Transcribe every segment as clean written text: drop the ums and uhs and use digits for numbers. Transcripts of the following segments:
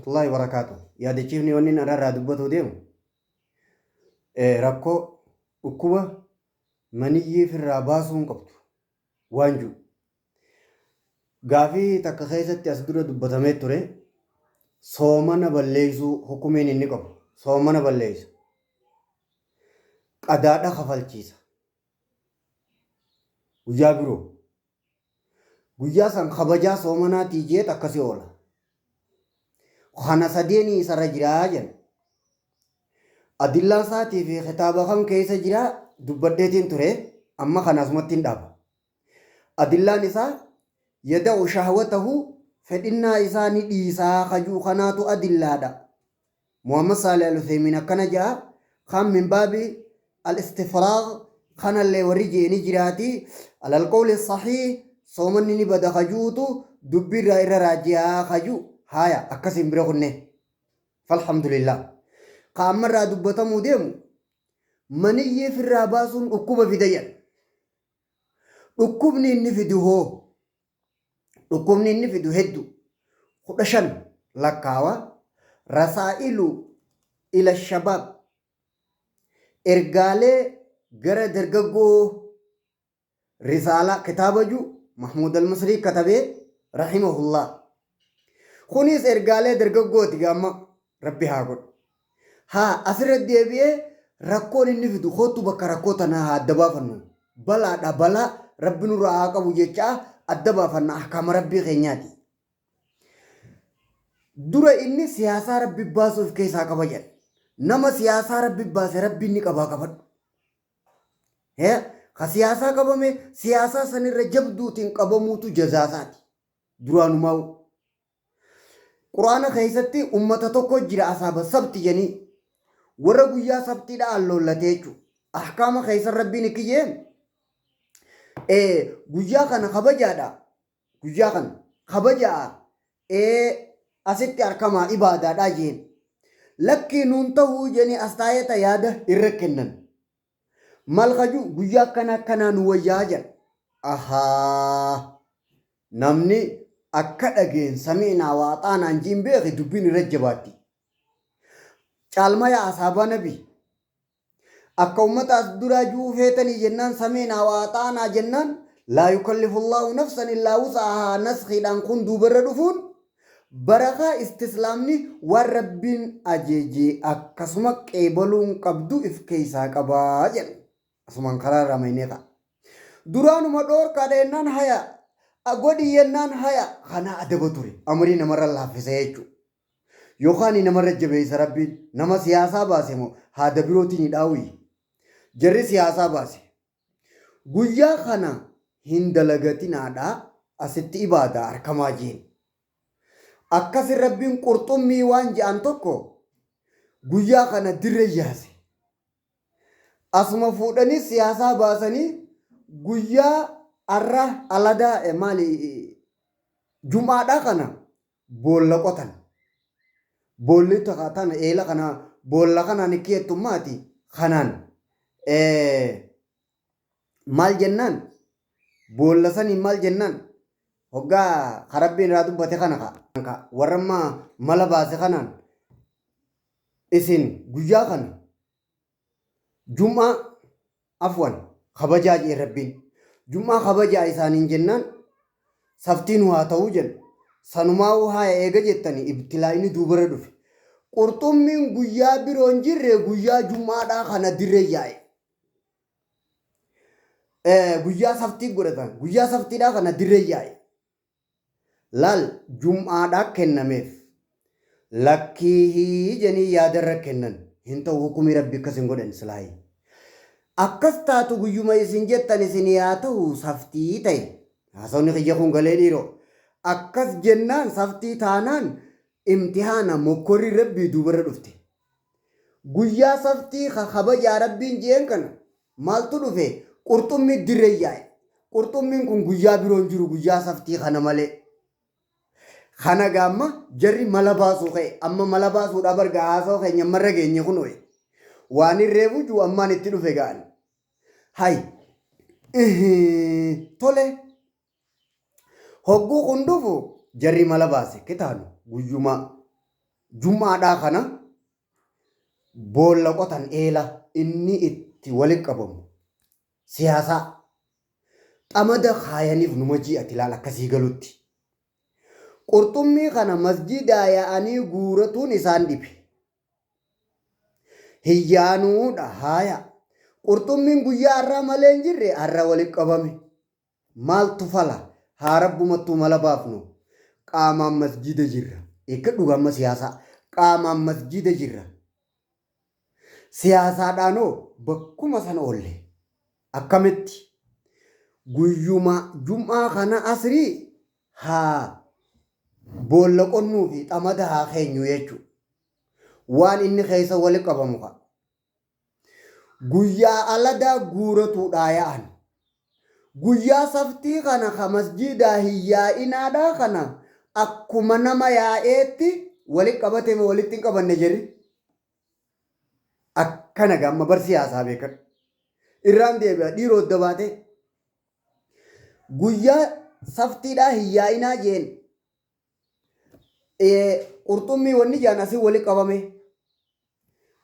Warahmatullaahi Wabarakaatuh. Yaadachiifni wanni inni irraa dubbatuu deemu rakkoo dhukkuba maniyyii firraa baasuu hin qabdu waan jiru. Gaafii takka keessatti as dura dubbatamee ture soomana balleessuu hukumiin inni qabu soomana balleessa. Qadaadha kafalchiisa. Guyyaa biroo Guyyaa san kabajaa soomanaatii jeet akkasi oola. Kana sadeenii isarra jiraa jedhan. Adillaan isaatii fi kitaaba kam keessa jiraa dubbadheetiin ture amma kana asumatti hin dhaaba. Adillaan isaa yada'u shahwatahu fedhinnaa isaa ni dhiisaa kajuu kanaatu adillaadha. Muhammad Saalih Al-Uthaymiin akkana ja'a, Kan min baabi al-istifraag kanallee warri je'e ni jiraati. Alal qawli sahiih soomanni ni bada ka ju'utu dubbiirraa irra raaji'a ka ju'u haaya akkasiin bira kunne. Falhamdulillah. Ka ammarraa dubbatamuu deemu maniyyii firraa baasuun dhukkuba fida jedhan. Dhukkubni inni fidu hoo? Dhukkubni inni fidu heddu. 15 lakkaawa. Rasaa'ilu ila shabaab. Ergaalee gara dargaggoo risaalaa kitaaba ju Mahmuud al-Masrii katabee rahimahullah. Kunis ergaalee dargaggooti gaamma rabbi haa godhu. Haa asirra deebi'ee rakkoon inni fidu koottu bakka rakkoo tanaa haa adda baafannu. Balaadha balaa rabbi nurraa haa qabu jechaa adda baafanna ahkaama rabbii keenyaati. Dura inni siyaasaa rabbi baasuu of keessaa qaba jedha. Nama siyaasaa rabbi baase rabbi inni qabaa qabadhu. Hee ka siyaasaa qabame siyaasaa sanirra jabduutiin qabamuutu jazaasaati. Duraanumaa'u. Qur'aana keessatti ummata tokko jira asaaba sabti jedhanii warra guyyaa sabtiidha alloollate jechuudha. Ahkaama keessa rabbiin ikki jee guyyaa kana kabajaadha. Guyyaa kana kabajaa asitti arkamaa ibaadaadha jeen. Lakkii nuun ta'uu jedhanii as taa'eeta yaada irra kennan. Mal kaju guyyaa akkana akkanaa nu wayyaa jedha. Ahaa. Namni akka dhageen sami'naa wa axaanaan jiin beeki dubbiin irra jabaatti. Caalmaya asaabaa nabi. Akka ummata as duraa ju'uu feetanii jennaan sami'naa wa axaanaa jennaan laa yukallifullaahu nafsan illaa wus'ahaa naskhiidhaan kun duubarra dhufuun barakaa istislaamni waan rabbiin ajeje akkasuma qeebaluun qabdu if keessaa qabaa jedhan. Asumaan karaa irraa maynee ka'a. Duraanuma dhoorkaadha jennaan haya. Godhi jennaan haya. Kana adaba ture. Amrii namarra laaffisa jechuudha. Yookaan namarra jabeessa rabbiin nama siyaasaa baase moo haada birootiin hidhaawii. Jarri siyaasaa baase. Guyyaa kana hin dalagatinaadha asitti ibaadaa arkamaa jeen. Akkasi rabbiin qurxummii waan je'an tokko guyyaa kana dirre yaase. Asuma fuudhanii siyaasaa baasanii guyyaa arra aladaa maali jum'aadhaa kana boolla qotan. Boolli tana eela kana boolla kanaan ikki jettummaati kanaan maal jennaan boolla saniin maal jennaan hoggaa ka rabbiin irraa dubbate kana ka warra amma mala baase kanaan isin guyyaa kana jum'aa afwan kabajaa jee rabbiin jum'aa kabajaa isaaniin jennaan saftiin haa ta'uu jedhu sanumaa haa eega jettani ibtilaa'ini duubarra dhufe qurxummiin guyyaa biroo hin jirre guyyaa jum'aadhaa kana dirree yaa'e guyyaa saftii godhatan guyyaa saftiidhaa kana dirree yaa'e Laal jum'aadhaa kennameef. Lakkiihii jedhanii yaada irra kennan. Hin ta'u hukumii rabbi akkas hin godhan silaayi. Akkas taatu guyyuma isin jettan isinii haa ta'u saftii ta'e. Haasawni kiyya kun galee dhiiroo. Akkas jennaan saftii taanaan imtihaana mokkorri rabbii duubarra dhufte. Guyyaa saftii ka kabajaa rabbiin je'een kana maaltu dhufe qurxummii dirree yaa'e. Qurxummiin kun guyyaa biroo hin jiru guyyaa saftii kana malee. Kana gaamma jarri mala baasuu ka'e amma mala baasuudhaa barga haasawaa keenya ammarra geenye kunoo waan hin reefu jiru ammaan itti dhufe ga'an. Hay tole hogguu kun dhufu jarri mala baase kitaanu guyyumaa. Jum'aadhaa kana boolla qotan eela inni itti walitti qabamu siyaasaa xamada kaayaniif numa ji'ati laal akkasii galutti. Qurxummii kana masjidaa yaa'anii guuratuun isaan dhibe. Hin yaanuudha haaya. Qurxummiin guyyaa har'aa malee hin jirre har'a walitti qabame. Maaltu fala? Haa rabbumattuu mala baafnu. Qaamaan masjida jirra. Eeggadhu amma siyaasaa. Qaamaan masjida jirra. Siyaasaadhaanoo bakkuma sana oolle. Akkamitti? Guyyuma jum'aa kana asrii haa boolla qonnuu fi xamada haa keenyu jechuudha. Waan inni keessa wali qabamu ka. Guyyaa aladaa guuratuudhaa yaa'an. Guyyaa saftii kana ka masjiidaa hin yaa'inaadhaa kana akkuma nama yaa'eetti wali qabate moo walitti hin qabanne jerri. Akkana gamma bar siyaasaa beekadhu. Irraan deebi'a dhiiroo adda baatee. Guyyaa saftiidhaa hin yaa'inaa jeen qurxummii wanni jaan asii wali qabame.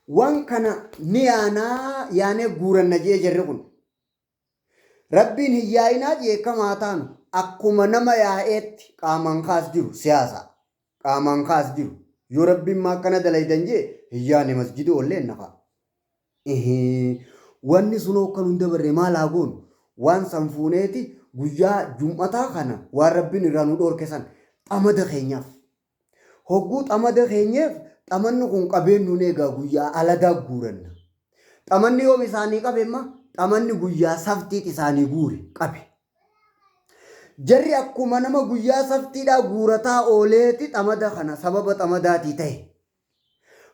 Waan kana ni yaanaa yaanee guuranna jee jarri kun. Rabbiin hin yaa'inaa jee kamaa taanu akkuma nama yaa'eetti qaamaan kaas jiru siyaasa. Qaamaan kaas jiru. Yoo rabbiin maa akkana dalaydan jee hin yaane masjida oollee naqa. Wanni sunoo akka nun dabarre maal haa goonu? Waan san fuuneeti guyyaa jum'ataa kana waan rabbiin irraa nu dhoorke san xamada keenyaaf. Hogguu xamada keenyeef xamanni kun qabeen nuun eegaa guyyaa aladaa guuranna. Xamanni yoom isaanii qabe imma xamanni guyyaa saftiit isaanii guure qabe. Jarri akkuma nama guyyaa saftiidhaa guurataa ooleeti xamada kana sababa xamadaatii ta'e.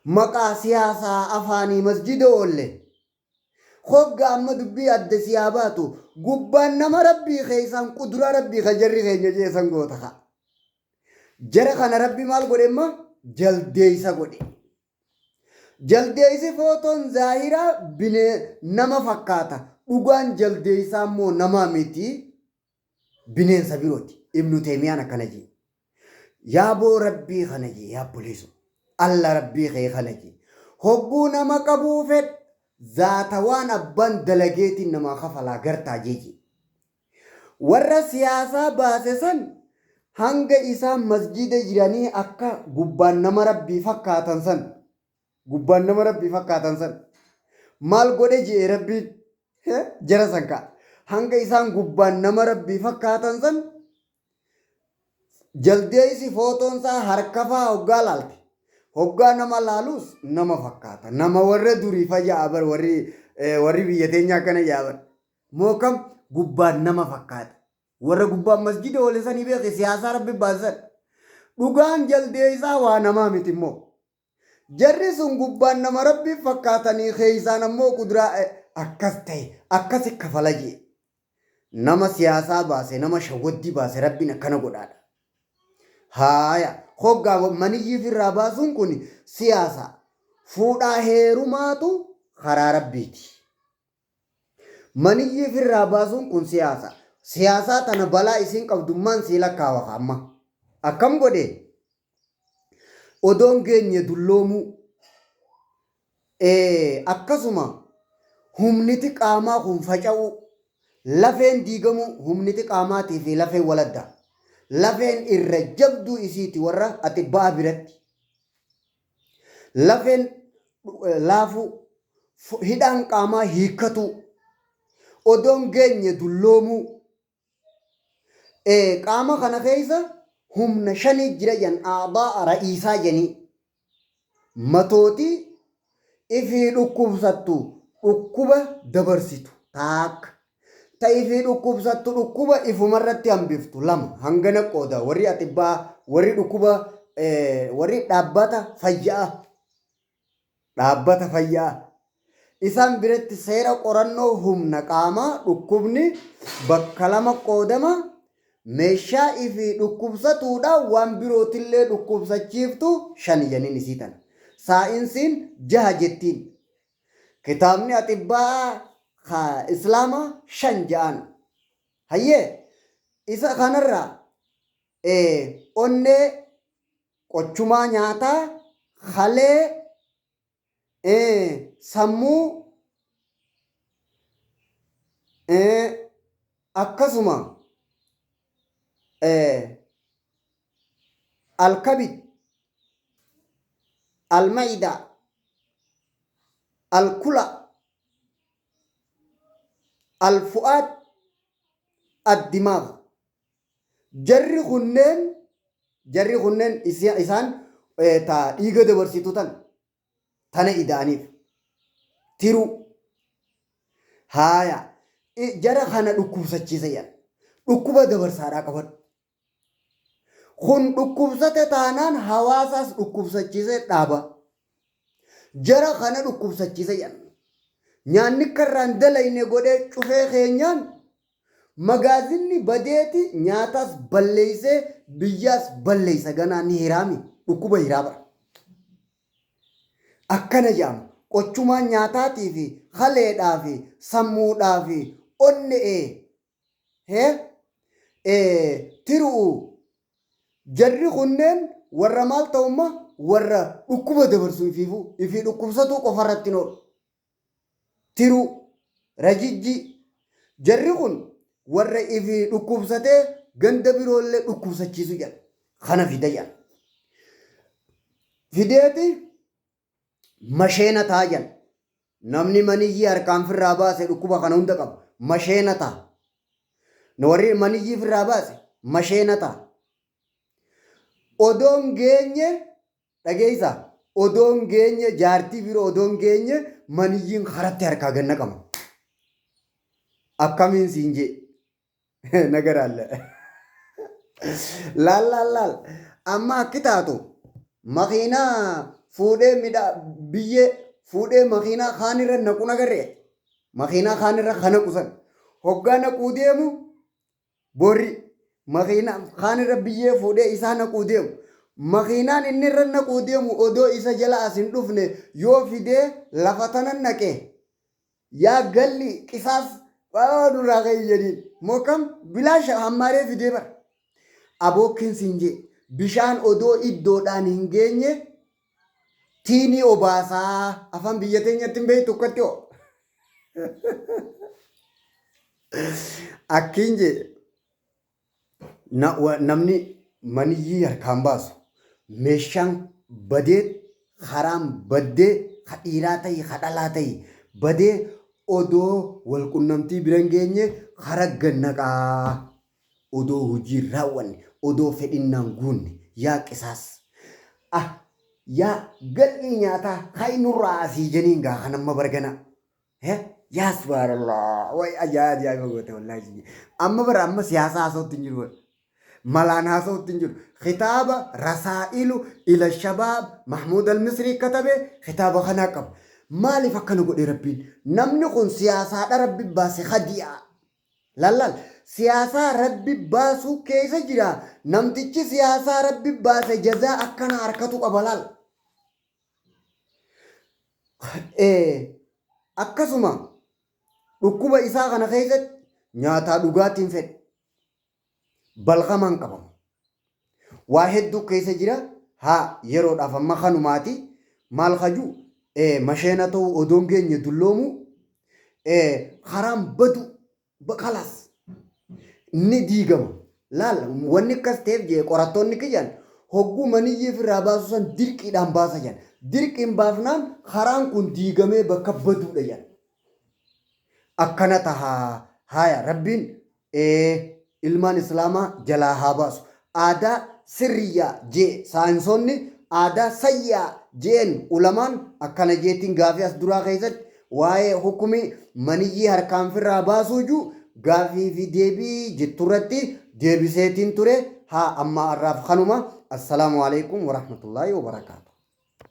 Maqaa siyaasaa afaanii masjida oolle. Hogga amma dubbii adda si haa baatu gubbaan nama rabbii keessaan quduraa rabbii ka jarri keenya jeesan goota ka. Jara kana rabbi maal godhe imma jaldeessa godhe. Jaldeessi footoon zaahiraa bine nama fakkaata. Dhugaan jaldeessaa immoo nama miti bineensa birooti. Ibnu Teemiyaan akkana jee. Yaaboo rabbii kana jee yaa obboleesso. Alla rabbii kee kana jee. Hogguu nama qabuu fedh zaata waan abbaan dalageetiin namaa kafalaa gartaa jee jee. Warra siyaasaa baase san hanga isaan masjida jiranii akka gubbaan nama rabbii fakkaatan san gubbaan nama rabbii fakkaatan san maal godhe jee rabbiin jara san ka'a. Hanga isaan gubbaan nama rabbii fakkaatan san Jaldeessi footoon isaa harkafaa hoggaa laalte. Hoggaa nama laalus nama fakkaata. Nama warra durii fayyaa bar warri warri biyya teenyaa akkana jaa bar. Moo kam gubbaan nama fakkaata. Warra gubbaan masjida oole sanii beeke siyaasaa rabbi baasisan. Dhugaan jaldeessaa waa namaa miti immoo. Jarri sun gubbaan nama rabbiif fakkaatanii keeysaan ammoo kuduraa akkas ta'e akkasi kafala jee. Nama siyaasaa baase nama shawwaddii baase rabbiin akkana godhaadha. Haaya hoggaa maniyyii firraa baasuun kun siyaasa fuudhaa heerumaatu karaa rabbiiti. Maniyyii firraa baasuun kun siyaasa. Siyaasaa tana balaa isiin qabdummaan sii lakkaawa amma. Akkam godhe? Odoon geenye dulloomuu. Akkasuma humniti qaamaa kun faca'uu, lafeen diigamuu, humniti qaamaatii fi lafeen waladda. Lafeen irra jabduu isiiti warra axibba'aa biratti. Lafeen laafuu, hidhaan qaamaa hiikkatuu, odoon geenye dulloomuu. Qaama kana keessa humna shanii jira jan a'daa ra'iisaa janii. Matootii ifii dhukkubsattu dhukkuba dabarsitu taakka. Ta ifii dhukkubsattu dhukkuba ifumarratti hambiftu lama hangana qooda warri axibbaa warri dhukkuba warri dhaabbata fayyaa dhaabbata fayyaa Isaan biratti seera qorannoo humna qaamaa dhukkubni bakka lama qoodama, meeshaa ifii dhukkubsatuudha waan birootillee dhukkubsachiiftu shan janiin isii tana. Saayinsiin jaha jettiin. Kitaabni axibbaa ka Islaamaa shan ja'aan. Hayyee isa kanarraa onnee qochumaa nyaataa Kalee, sammuu, akkasuma alkabid, almaida, alkula, alfu'aad, addimaag. Jarri kunneen jarri kunneen isaan ta dhiiga dabarsitu tan tana ida'aniif tiruu haaya jara kana dhukkubsachiisa jedhan. Dhukkuba dabarsaadhaa qabadhu. Kun dhukkubsate taanaan hawaasaas dhukkubsachiisee dhaaba. Jara kana dhukkubsachiisa jedhan. Nyaanni akka irraa hin dalayne godhee cufee keenyaan magaazinni badeeti nyaataas balleeysee biyyaas balleeysa ganaa ni hiraami dhukkuba hiraa bara. Akkana jedhama qochumaan nyaataatii fi kaleedhaa fi sammuudhaa fi onne'ee hee tiru'u jarri kunneen warra maal ta'umma warra dhukkuba dabarsu ifiifuu ifii dhukkubsatuu qofarratti hin oolu. Tiruu, rajijjii. Jarri kun warra ifii dhukkubsatee ganda biroollee dhukkubsachiisu jedha. Kana fida jedha. Fideeti masheena ta'a jedha. Namni maniyyii harkaan firraa baase dhukkuba kana hunda qaba. Masheena ta'a. Warri maniyyii firraa baase masheena ta'a. Odoon geenye Dhageeysaa? Odoo hin geenye, jaartii bira odoo hin geenye maniyyiin karatti harkaa gad naqama. Akkamiin siin jee? Nagaraalle. Laal laal laal. Amma akki taatu makiinaa fuudhee midhaa biyyee fuudhee makiinaa kaan irra naqu nagarree. Makiinaa kaan irra ka naqu san. Hoggaa naquu deemu Borri makiinaa kaan irra biyyee fuudhee isaa naquu deemu. Makiinaan inni irra naquu deemu odoo isa jala as hin dhufne yoo fidee lafa tana naqe yaa galli qisaas nurraa ka'i jedhiin. Moo kam bilaasha hammaaree fidee bara. Abookkiin siin jee bishaan odoo iddoodhaan hin geenye tiinii obaasaa afaan biyya teenyatti hin beektu akkatti hoo. Akkiin jee namni maniyyii harkaan baasu meeshaan badee karaan baddee ka dhiiraa ta'i ka dhalaa ta'i badee odoo wal qunnamtii bira hin geenye kara gad naqaa odoo hojii hin raawwanne odoo fedhinnaan guunne yaa qisaas ah yaa gal'ii nyaataa ka'i nurraa asii jeniin gaa kan amma bargana. He? Yaa subhaanallah. Way ajaa'iba ajaa'iba goote wallaahi isin. Amma bara amma siyaasa haasa'utti hin jiru. bara. Malaan haasa'utti hin jiru. Kitaaba Rasaa'ilu ila Shabaab Mahmuud Al-Misrii katabe kitaaba kanaa qaba. Maaliif akkana godhe Rabbiin? Namni kun siyaasaadha Rabbi baase hadiyaa. Lallaal siyaasaa Rabbi baasuu keessa jira. Namtichi siyaasaa Rabbi baase jazaa akkana harkatu qaba laal. Akkasuma dhukkuba isaa kana keessatti nyaataa dhugaatiin fedhe balqamaan qabama. Waa hedduu keessa jira haa yeroodhaaf amma kanumaati maal kaju masheena ta'uu odoon geenye dulloomu karaan badu Kalaas ni diigama. Laal wanni akkas ta'eef jee qorattoonni kiyyan hogguu maniyyii ofirraa baasuu san dirqiidhaan baasa jedhan. Dirqiin baafnaan karaan kun diigamee bakka baduudha jedhan. Akkana taha haaya rabbiin ilmaan islaamaa jalaa haa baasu. Aadaa sirriyyaa jee saayinsoonni aadaa sayyi'aa jeen ulamaan akkana jeetiin gaafii as duraa keessatti Waa'ee hukumii maniyyii harkaan firraa baasuu ju gaafii fi deebii jetturratti deebiseetiin ture. Haa ammaa arraaf kanuma. Assalaamu alaikum warahmatullaahi wabarakaatu.